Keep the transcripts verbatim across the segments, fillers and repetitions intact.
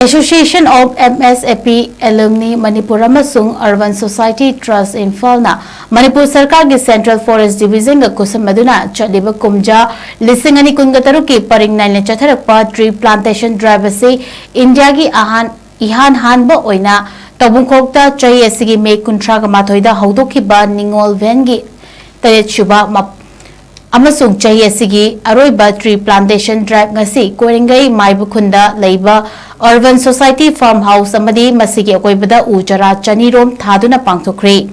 Association of M S A P Alumni Manipur ꯑꯃꯁꯨꯡ Urban Society Trust ꯏꯝꯐꯥꯜꯅ Manipur ꯁꯔꯀꯥꯔꯒꯤ Central Forest Divisionꯒ ꯈꯨꯠꯁꯝꯅꯗꯨꯅ ꯆꯠꯂꯤꯕ ꯀꯨꯝꯖꯥ ꯂꯤꯁꯤꯡ ꯑꯅꯤ ꯀꯨꯟꯒ ꯇꯔꯨꯛꯀꯤ ꯄꯔꯤꯡ ꯅꯥꯏꯅ ꯆꯠꯊꯔꯛꯄ Tree Plantation Drive ꯑꯁꯤ ꯏꯟꯗꯤꯌꯥꯒꯤ ꯑꯍꯥꯟ ꯏꯍꯥꯟ ꯍꯥꯟꯕ ꯑꯣꯏꯅ ꯇꯧꯕꯨꯡꯈꯣꯛꯇ ꯆꯍꯤ ꯑꯁꯤꯒꯤ ꯃꯦ ꯀꯨꯟꯊ꯭ꯔꯥꯒ ꯃꯥꯊꯣꯏꯗ ꯍꯧꯗꯣꯛꯈꯤꯕ ꯅꯤꯉꯣꯜ ꯚꯦꯟꯒꯤ ꯇꯔꯦꯠꯁꯨꯕ ꯃꯞ-, ꯑꯃꯁꯨꯡ ꯆꯍꯤ ꯑꯁꯤꯒꯤ ꯑꯔꯣꯏꯕ Tree Plantation Drive ꯉꯁꯤ ꯀꯣꯏꯔꯦꯡꯒꯩ ꯃꯥꯏꯕ ꯈꯨꯟꯗ ꯂꯩꯕ Urban Society Farm House ꯑꯃꯗꯤ ꯃꯁꯤꯒꯤ ꯑꯀꯣꯏꯕꯗ ꯎ ꯆꯥꯔꯥ ꯆꯅꯤ ꯔꯣꯝ ꯊꯥꯗꯨꯅ ꯄꯥꯡꯊꯣꯛꯈ꯭ꯔꯦ꯫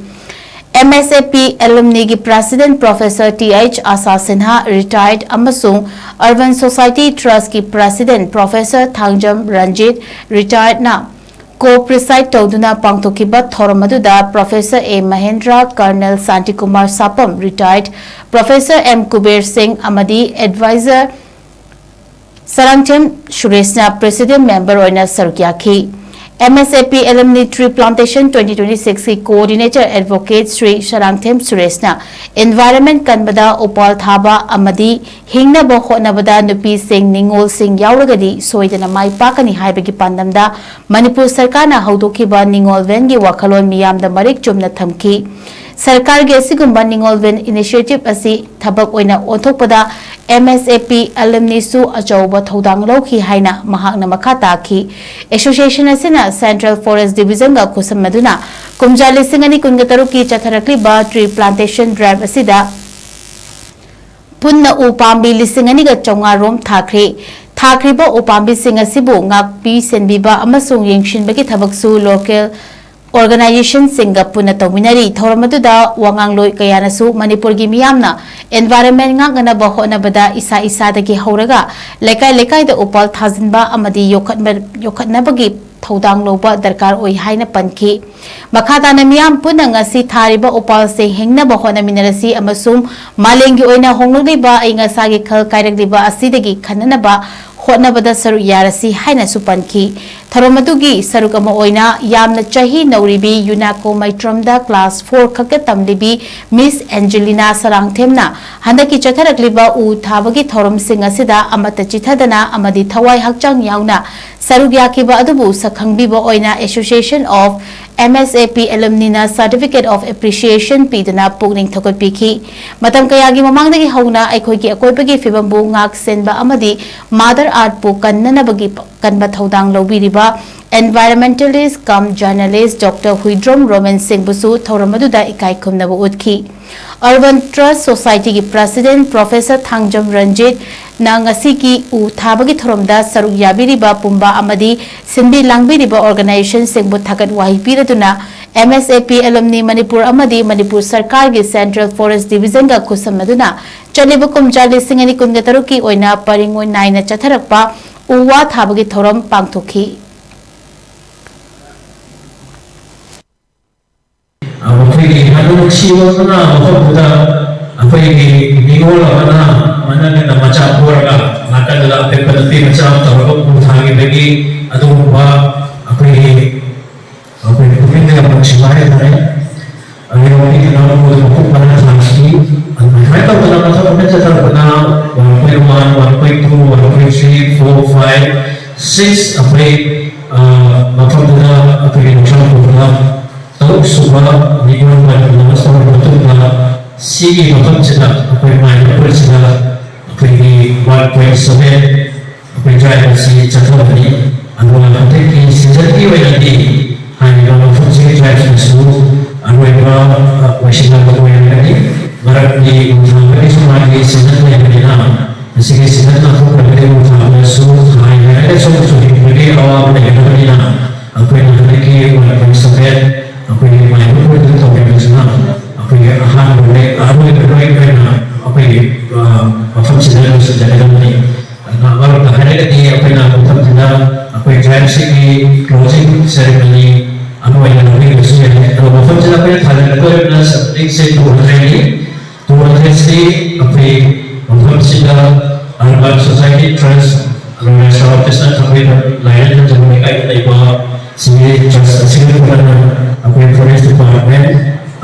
M S A P Alumniꯒꯤ President Professor T H Asha Sinha, retired, ꯑꯃꯁꯨꯡ Urban Society Trustꯀꯤ President Professor Thangjam Ranjit, retiredꯅ co-preside ꯇꯧꯗꯨꯅ ꯄꯥꯡꯊꯣꯛꯈꯤꯕ ꯊꯧꯔꯝ ꯑꯗꯨꯗ Professor A Mahendra, Colonel Santikumar Sapam, retired, Professor M Kuber Singh ꯑꯃꯗꯤ Advisor ꯁꯔꯥꯡꯊꯦꯝ ꯁꯨꯔꯦꯁꯅ President Member ꯑꯣꯏꯅ ꯁꯔꯨꯛ ꯌꯥꯈꯤ꯫ M S A P Alumni Tree Plantation twenty twenty-sixꯀꯤ Coordinator Advocate Shri Sarangthem ꯁꯨꯔꯦꯁꯅ environment ꯀꯟꯕꯗ ꯎꯄꯥꯜ ꯊꯥꯕ ꯑꯃꯗꯤ ꯍꯤꯡꯅꯕ ꯍꯣꯠꯅꯕꯗ ꯅꯨꯄꯤꯁꯤꯡ, ꯅꯤꯉꯣꯜꯁꯤꯡ ꯌꯥꯎꯔꯒꯗꯤ ꯁꯣꯏꯗꯅ ꯃꯥꯏ ꯄꯥꯛꯀꯅꯤ ꯍꯥꯏꯕꯒꯤ ꯄꯥꯟꯗꯝꯗ ꯃꯅꯤꯄꯨꯔ ꯁꯔꯀꯥꯔꯅ ꯍꯧꯗꯣꯛꯈꯤꯕ ꯅꯤꯉꯣꯜ ꯚꯦꯟꯒꯤ ꯋꯥꯈꯜꯂꯣꯟ ꯃꯤꯌꯥꯝꯗ ꯃꯔꯤꯛ ꯆꯨꯝꯅ ꯊꯝꯈꯤ꯫ ꯁꯔꯀꯥꯔꯒꯤ ꯑꯁꯤꯒꯨꯝꯕ ꯅꯤꯉꯣꯜ ꯚꯦꯟ initiative ꯑꯁꯤ ꯊꯕꯛ ꯑꯣꯏꯅ ꯑꯣꯟꯊꯣꯛꯄꯗ M S A P Alumniꯁꯨ ꯑꯆꯧꯕ ꯊꯧꯗꯥꯡ ꯂꯧꯈꯤ ꯍꯥꯏꯅ ꯃꯍꯥꯛꯅ ꯃꯈꯥ ꯇꯥꯈꯤ꯫ Association ꯑꯁꯤꯅ Central Forest Divisionꯒ ꯈꯨꯠꯁꯝꯅꯗꯨꯅ ꯀꯨꯝꯖꯥ ꯂꯤꯁꯤꯡ ꯑꯅꯤ ꯀꯨꯟꯒ ꯇꯔꯨꯛꯀꯤ ꯆꯠꯊꯔꯛꯂꯤꯕ Tree Plantation Drive ꯑꯁꯤꯗ ꯄꯨꯟꯅ ꯎ ꯄꯥꯝꯕꯤ ꯂꯤꯁꯤꯡ ꯑꯅꯤꯒ ꯆꯥꯝꯃꯉꯥ ꯔꯣꯝ ꯊꯥꯈ꯭ꯔꯦ꯫ ꯊꯥꯈ꯭ꯔꯤꯕ ꯎ ꯄꯥꯝꯕꯤꯁꯤꯡ ꯑꯁꯤꯕꯨ ꯉꯥꯛꯄꯤ ꯁꯦꯟꯕꯤꯕ ꯑꯃꯁꯨꯡ ꯌꯦꯡꯁꯤꯟꯕꯒꯤ ꯊꯕꯛꯁꯨ local organizationꯁꯤꯡꯒ ꯄꯨꯟꯅ ꯇꯧꯃꯤꯟꯅꯔꯤ꯫ ꯊꯧꯔꯝ ꯑꯗꯨꯗ ꯋꯥꯉꯥꯡꯂꯣꯏ ꯀꯌꯥꯅꯁꯨ ꯃꯅꯤꯄꯨꯔꯒꯤ ꯃꯤꯌꯥꯝꯅ environment ꯉꯥꯛꯅꯅꯕ ꯍꯣꯠꯅꯕꯗ ꯏꯁꯥ ꯏꯁꯥꯗꯒꯤ ꯍꯧꯔꯒ ꯂꯩꯀꯥꯏ ꯂꯩꯀꯥꯏꯗ ꯎꯄꯥꯜ ꯊꯥꯖꯤꯟꯕ ꯑꯃꯗꯤ ꯌꯣꯛꯈꯠꯕ-, ꯌꯣꯛꯈꯠꯅꯕꯒꯤ ꯊꯧꯗꯥꯡ ꯂꯧꯕ ꯗꯔꯀꯥꯔ ꯑꯣꯏ ꯍꯥꯏꯅ ꯄꯟꯈꯤ꯫ ꯃꯈꯥ ꯇꯥꯅ ꯃꯤꯌꯥꯝ ꯄꯨꯟꯅ ꯉꯁꯤ ꯊꯥꯔꯤꯕ ꯎꯄꯥꯜꯁꯦ ꯍꯤꯡꯅꯕ ꯍꯣꯠꯅꯃꯤꯟꯅꯔꯁꯤ ꯑꯃꯁꯨꯡ ꯃꯥꯂꯦꯝꯒꯤ ꯑꯣꯏꯅ ꯍꯣꯡꯂꯛꯂꯤꯕ ꯑꯏꯪ ꯑꯁꯥꯒꯤ ꯈꯜ ꯀꯥꯏꯔꯛꯂꯤꯕ ꯑꯁꯤꯗꯒꯤ ꯈꯟꯅꯅꯕ ꯍꯣꯠꯅꯕꯗ ꯁꯔꯨꯛ ꯌꯥꯔꯁꯤ ꯍꯥꯏꯅꯁꯨ ꯄꯟꯈꯤ꯫ ꯊꯧꯔꯝ ꯑꯗꯨꯒꯤ ꯁꯔꯨꯛ ꯑꯃ ꯑꯣꯏꯅ ꯌꯥꯝꯅ ꯆꯍꯤ ꯅꯧꯔꯤꯕꯤ ꯌꯨꯅꯥꯀꯣ ꯃꯩꯇ꯭ꯔꯝꯗ class four ꯈꯛꯇ ꯇꯝꯂꯤꯕꯤ Miss Angelina ꯁꯔꯥꯡꯊꯦꯝꯅ ꯍꯟꯗꯛꯀꯤ ꯆꯠꯊꯔꯛꯂꯤꯕ ꯎ ꯊꯥꯕꯒꯤ ꯊꯧꯔꯝꯁꯤꯡ ꯑꯁꯤꯗ ꯑꯃꯠꯇ ꯆꯤꯊꯗꯅ ꯑꯃꯗꯤ ꯊꯋꯥꯏ ꯍꯛꯆꯥꯡ ꯌꯥꯎꯅ ꯁꯔꯨꯛ ꯌꯥꯈꯤꯕ ꯑꯗꯨꯕꯨ ꯁꯛꯈꯪꯕꯤꯕ ꯑꯣꯏꯅ Association of M S A P Alumni ꯅ Certificate of Appreciation ꯄꯤꯗꯨꯅ ꯄꯨꯛꯅꯤꯡ ꯊꯧꯒꯠꯄꯤꯈꯤ꯫ ꯃꯇꯝ ꯀꯌꯥꯒꯤ ꯃꯃꯥꯡꯗꯒꯤ ꯍꯧꯅ ꯑꯩꯈꯣꯏꯒꯤ ꯑꯀꯣꯏꯕꯒꯤ ꯐꯤꯕꯝꯕꯨ ꯉꯥꯛ ꯁꯦꯟꯕ ꯑꯃꯗꯤ Mother Earth ꯄꯨ ꯀꯟꯅꯅꯕꯒꯤ ꯀꯟꯕ ꯊꯧꯗꯥꯡ ꯂꯧꯕꯤꯔꯤꯕ environmentalist cum journalist Doctor Huidrom Romen ꯁꯤꯡꯕꯨꯁꯨ ꯊꯧꯔꯝ ꯑꯗꯨꯗ ꯏꯀꯥꯏ ꯈꯨꯝꯅꯕ ꯎꯠꯈꯤ꯫ Urban Trust Society ꯒꯤ President Professor ꯊꯥꯡꯖꯝ ꯔꯟꯖꯤꯠꯅ ꯉꯁꯤꯒꯤ ꯎ ꯊꯥꯕꯒꯤ ꯊꯧꯔꯝꯗ ꯁꯔꯨꯛ ꯌꯥꯕꯤꯔꯤꯕ ꯄꯨꯝꯕ ꯑꯃꯗꯤ ꯁꯤꯟꯕꯤ ꯂꯥꯡꯕꯤꯔꯤꯕ organization ꯁꯤꯡꯕꯨ ꯊꯥꯒꯠ ꯋꯥꯍꯩ ꯄꯤꯔꯗꯨꯅ M S A P Alumni Manipur ꯑꯃꯗꯤ ꯃꯅꯤꯄꯨꯔ ꯁꯔꯀꯥꯔꯒꯤ Central Forest Division ꯒ ꯈꯨꯠꯁꯝꯅꯗꯨꯅ ꯆꯠꯂꯤꯕ ꯀꯨꯝꯖꯥ ꯂꯤꯁꯤꯡ ꯑꯅꯤ ꯀꯨꯟꯒ ꯇꯔꯨꯛꯀꯤ ꯑꯣꯏꯅ ꯄꯔꯤꯡ ꯑꯣꯏ ꯅꯥꯏꯅ ꯆꯠꯊꯔꯛꯄ ꯎ ꯋꯥ ꯊꯥꯕꯒꯤ ꯊꯧꯔꯝ ꯄꯥꯡꯊꯣꯛꯈꯤ꯫ ꯃꯈꯣꯏꯒꯤ ꯍꯥꯏꯕ ꯅꯨꯡꯁꯤꯕ ꯑꯃꯅ ꯃꯐꯝꯗꯨꯗ ꯑꯩꯈꯣꯏꯒꯤ ꯃꯤꯔꯣꯜ ꯑꯃꯅ ꯃꯅꯒꯟꯅ ꯃꯆꯥ ꯄꯣꯔꯒ ꯅꯥꯀꯟꯗꯨꯗ ꯑꯄꯤꯛꯄ ꯅꯨꯄꯤ ꯃꯆꯥ ꯑꯃ ꯇꯧꯔꯒ ꯎ ꯊꯥꯈꯤꯕꯒꯤ ꯑꯗꯨꯒꯨꯝꯕ ꯑꯩꯈꯣꯏꯒꯤ ꯑꯩꯈꯣꯏꯒꯤ ꯄꯨꯛꯅꯤꯡꯗ ꯌꯥꯝ ꯅꯨꯡꯁꯤꯕ ꯍꯥꯏꯇꯥꯔꯦ꯫ ꯑꯗꯨꯒ ꯃꯤꯗꯨꯅ ꯃꯈꯣꯏꯗ ꯃꯄꯨꯡ ꯐꯥꯅ ꯊꯥꯈꯤ꯫ ꯑꯗꯨꯃꯥꯏꯅ ꯇꯧꯗꯅ ꯃꯊꯪ ꯃꯊꯪ ꯆꯠꯊꯔꯛꯄꯅ one point one, one point two, one point three, four, five, six ꯑꯩꯈꯣꯏ ꯃꯐꯝꯗꯨꯗ ꯑꯩꯈꯣꯏꯒꯤ ꯂꯧꯁꯥꯟ ꯄꯨꯕꯗ ꯇꯔꯨꯛ ꯁꯨꯕ ꯅꯤꯉꯣꯜ ꯄꯟ ꯂꯥꯟꯁ ꯇꯧꯔꯕ ꯃꯇꯨꯡꯗ ꯁꯤꯒꯤ ꯃꯐꯝꯁꯤꯗ ꯑꯩꯈꯣꯏ ꯃꯥꯏ ꯃꯈꯨꯜꯁꯤꯗ ꯑꯩꯈꯣꯏꯒꯤ one point seven ꯑꯩꯈꯣꯏ ꯗ꯭ꯔꯥꯏꯕ ꯑꯁꯤ ꯆꯠꯊꯕꯅꯤ꯫ ꯑꯗꯨꯒ ꯍꯟꯗꯛꯀꯤ ꯁꯤꯖꯟꯒꯤ ꯑꯣꯏꯅꯗꯤ ꯍꯥꯏꯔꯤꯕ ꯃꯐꯝꯁꯤꯒꯤ ꯗ꯭ꯔꯥꯏꯕꯁꯤꯁꯨ ꯑꯔꯣꯏꯕ ꯂꯣꯏꯁꯤꯟꯅꯕ ꯑꯣꯏꯔꯒꯅꯤ꯫ ꯃꯔꯝꯗꯤ ꯎ ꯊꯥꯕꯒꯤꯁꯨ ꯃꯥꯒꯤ ꯁꯤꯖꯟ ꯂꯩꯕꯅꯤꯅ ꯃꯁꯤꯒꯤ ꯁꯤꯖꯟ ꯂꯥꯟꯊꯣꯛꯈ꯭ꯔꯒꯗꯤ ꯎ ꯊꯥꯕꯗꯁꯨ ꯍꯥꯏꯔꯤꯕ ꯁꯣꯝ ꯁꯣꯏꯗꯣꯛꯄꯒꯤ ꯑꯋꯥꯕ ꯂꯩꯒꯗꯕꯅꯤꯅ ꯑꯩꯈꯣꯏꯅ ꯍꯟꯗꯛꯀꯤ ꯋꯥꯔꯜ ꯀꯞ ꯁꯕꯦꯟ ꯑꯩꯈꯣꯏꯒꯤ ꯃꯥꯏꯕ ꯄꯨꯔꯗꯨꯅ ꯇꯧꯕꯤꯕꯁꯤꯅ ꯑꯩꯈꯣꯏꯒꯤ ꯑꯍꯥꯟꯕ ꯂꯩ ꯑꯔꯣꯏꯕ ꯂꯣꯏ ꯑꯣꯏꯅ ꯑꯩꯈꯣꯏꯒꯤ ꯃꯐꯝꯁꯤꯗ ꯂꯣꯏꯁꯤꯟꯖꯒꯗꯕꯅꯤ꯫ ꯑꯗꯨꯅ ꯑꯃꯔꯣꯝꯗ ꯍꯥꯏꯔꯒꯗꯤ ꯑꯩꯈꯣꯏꯅ ꯃꯐꯝꯁꯤꯗ ꯑꯩꯈꯣꯏ ꯗ꯭ꯔꯥꯏꯕꯁꯤꯒꯤ closing ceremony ꯑꯃ ꯑꯣꯏꯅ ꯂꯧꯕꯤꯕꯁꯨ ꯌꯥꯏ꯫ ꯑꯗꯨꯒ ꯃꯐꯝꯁꯤꯗ ꯑꯩꯈꯣꯏꯅ ꯊꯥꯖꯒꯗꯧꯔꯤꯕꯅ ꯁꯕꯖꯦꯛꯁꯦ two hundred ꯅꯤ꯫ Two hundred ꯁꯤ ꯑꯩꯈꯣꯏ ꯃꯐꯝꯁꯤꯗ Urban Society Trust ꯑꯗꯨꯒ ꯁꯥꯔ ꯀ꯭ꯔꯤꯁꯅ ꯊꯥꯡꯃꯩꯕꯟ ꯂꯥꯏꯔꯦꯟ ꯊꯣꯡꯖꯝ ꯂꯩꯀꯥꯏꯗ ꯂꯩꯕ ꯁꯤꯒꯤ ꯇ꯭ꯔꯁ ꯑꯁꯤꯒ ꯂꯣꯏꯅꯅ ꯑꯩꯈꯣꯏ ꯐꯣꯔꯦꯁ ꯗꯤꯄꯥꯔꯠꯃꯦꯟ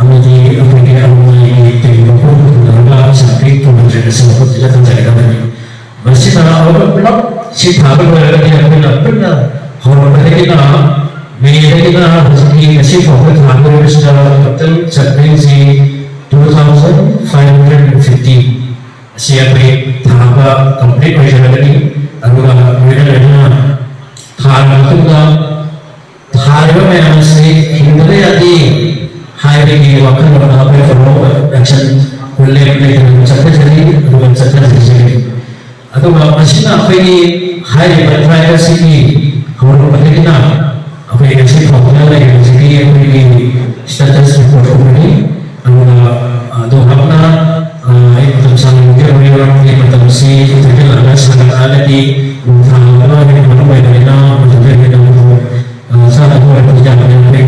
ꯑꯃꯗꯤ ꯑꯩꯈꯣꯏꯒꯤ ꯑꯂꯨꯝꯅꯥꯏꯒꯤ ꯇꯤꯝ ꯃꯄꯨ ꯄꯨꯅꯔꯒ ꯁꯥꯟꯇꯤ ꯇꯨ ꯍꯟꯗ꯭ꯔꯦꯗ ꯑꯁꯤ ꯃꯐꯝꯁꯤꯗ ꯊꯝꯖꯒꯗꯕꯅꯤ꯫ ꯃꯁꯤꯅ ꯑꯩꯈꯣꯏ ꯄꯨꯂꯞ ꯁꯤ ꯊꯥꯕ ꯂꯣꯏꯔꯒꯗꯤ ꯑꯩꯈꯣꯏꯅ ꯄꯨꯟꯅ ꯍꯧꯔꯛꯄꯗꯒꯤꯅ ꯃꯦꯗꯒꯤꯅ ꯍꯧꯖꯤꯛꯀꯤ ꯉꯁꯤ ꯐꯥꯎꯕ ꯊꯥꯕ ꯂꯣꯏꯕꯁꯤꯗ ꯇꯣꯇꯦꯜ ꯁꯦꯠꯂꯤꯡꯁꯤ two thousand five hundred fifty. ꯑꯁꯤ ꯑꯩꯈꯣꯏ ꯊꯥꯕ ꯀꯝꯄ꯭ꯂꯤꯠ ꯑꯣꯏꯖꯔꯒꯅꯤ꯫ ꯑꯗꯨꯒ ꯂꯣꯏꯅ ꯂꯣꯏꯅꯅ ꯊꯥꯔꯕ ꯃꯇꯨꯡꯗ ꯊꯥꯔꯤꯕ ꯃꯌꯥꯝ ꯑꯁꯤ ꯍꯤꯡꯗꯕ ꯌꯥꯗꯦ ꯍꯥꯏꯕꯒꯤ ꯋꯥꯈꯜꯂꯣꯟꯗ ꯑꯩꯈꯣꯏ ꯐꯣꯂꯣ ꯑꯦꯛꯁꯟ ꯂꯦꯞ ꯂꯩꯇꯅ ꯆꯠꯊꯖꯔꯤ꯫ ꯑꯗꯨꯒ ꯆꯠꯊꯖꯔꯤ꯫ ꯑꯗꯨꯒ ꯃꯁꯤꯅ ꯑꯩꯈꯣꯏꯒꯤ ꯍꯥꯏꯔꯤꯕ ꯇ꯭ꯔꯥꯏꯕ ꯑꯁꯤꯒꯤ ꯍꯧꯔꯛꯄꯗꯒꯤꯅ ꯑꯩꯈꯣꯏ ꯉꯁꯤ ꯐꯥꯎꯕꯗ ꯂꯩꯔꯤꯕꯁꯤꯗꯤ ꯑꯩꯈꯣꯏꯒꯤ ꯁ꯭ꯇꯦꯇꯁ ꯔꯤꯄꯣꯔꯠ ꯑꯃꯅꯤ꯫